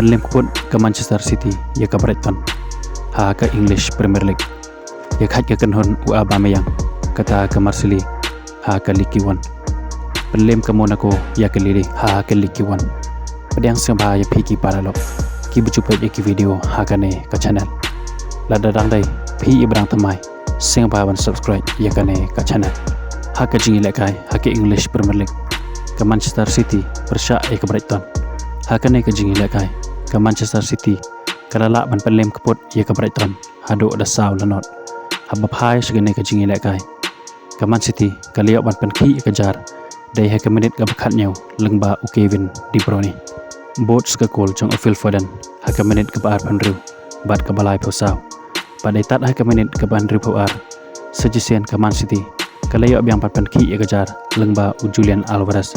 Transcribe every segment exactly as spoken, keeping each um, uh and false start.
Pynlem ka pud ka Manchester City ïa ka Brighton ha ka English Premier League. Ïa khat ka kynhun u Aubameyang, kata ka Marseille ha ka Ligue One. Pynlem ka Monaco ïa ka Lille ha ka Ligue One. Pdiang sngewbha ïa phi ki paralok kiba ju peit ïa ki video ha kane ka channel. Lada dang dei phi iba dang thymmai, sngewbha ban subscribe ïa kane ka channel. Ha ka jingïalehkai ha ka English Premier League, ka Manchester City pyrshah ïa ka Brighton. Ha kane ka jingïalehkai, ka Manchester City ka la lah ban pynlem ka pud ïa ka Brighton haduh da saw la not. Haba phai sha kane ka jingïalehkai, ka Man City ka la ïoh ban pynkhih ïa ka jar dei ha ka minit kaba khathynñiew lyngba u Kevin De Bruyne. Bud sa ka kol jong u Phil Foden ha ka minit kaba arphew hynriew bad kaba laiphew saw. Bad dei tad ha ka minit kaba hynriewphew ar, sa shisien ka Man City ka la ïoh biang ban pynkhih ïa ka jar lyngba u Julian Alvarez.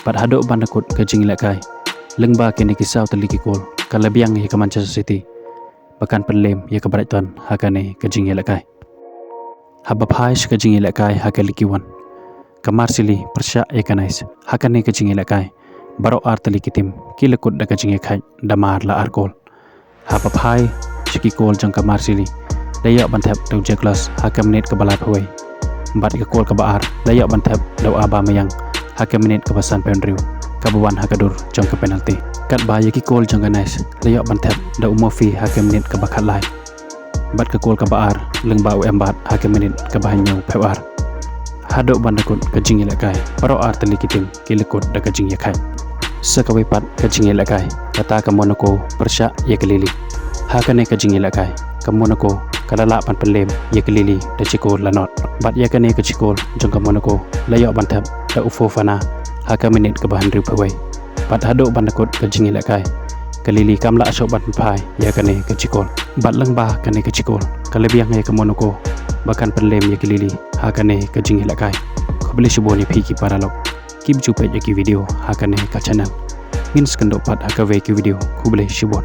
Bad haduh ban da kut ka jingïalehkai, lyngba kine ki saw tylli ki kol, ka la biang ïa ka Manchester City ba kan pynlem ïa ka Brighton ha kane ka jingïalehkai. Haba phai sha ka jingïalehkai ha ka Ligue One, ka Marseille pyrshah ïa ka Nice. Ha kane ka jingïalehkai, baroh ar tylli ki tim ki la kut da ka jingïakhait da mar la ar kol. Haba phai sha ki kol jong ka Marseille, la ïoh ban thep da u Jean-Claude ha ka minit kaba laiphew wei. Bad ka kol kaba ar la ïoh ban thep da u Aubameyang ha ka minit kaba sanphew hynriew, kaba wan ha ka dur jong ka penalty. Katba ïa ki kol jong ka Nice la ïoh ban thep da u Murphy ha ka minit kaba khatlai. Bad ka kol kaba ar lyngba u Embard ha ka minit kaba hynñiewphew ar. Haduh ban da kut ka jingïalehkai, baroh ar tylli ki tim ki la kut da ka jingïakhait. Sa kawei pat ka jingïalehkai, kata ka Monaco pyrshah ïa ka Lille. Ha kane ka jingïalehkai, ka Monaco ka la lah ban pynlem ïa ka Lille da shi kol la not. Bad ïa kane ka shi kol jong ka Monaco la ïoh ban thep da u Fofana ha ka minit kaba hynriewphew wei. Bad haduh ban da kut ka jingïalehkai, ka Lille kam lah shuh ban pynphai ïa kane ka shi kol. Bad lyngba kane ka shi kol, ka la biang ïa ka Monaco ba kan pynlem ïa ka Lille ha kane ka jingïalehkai. Khublei shibun ïa phi ki paralok kiba ju peit ïa ki video ha kane ka channel. Ngin sa kynduh pat ha kawei ka video. Khublei shibun.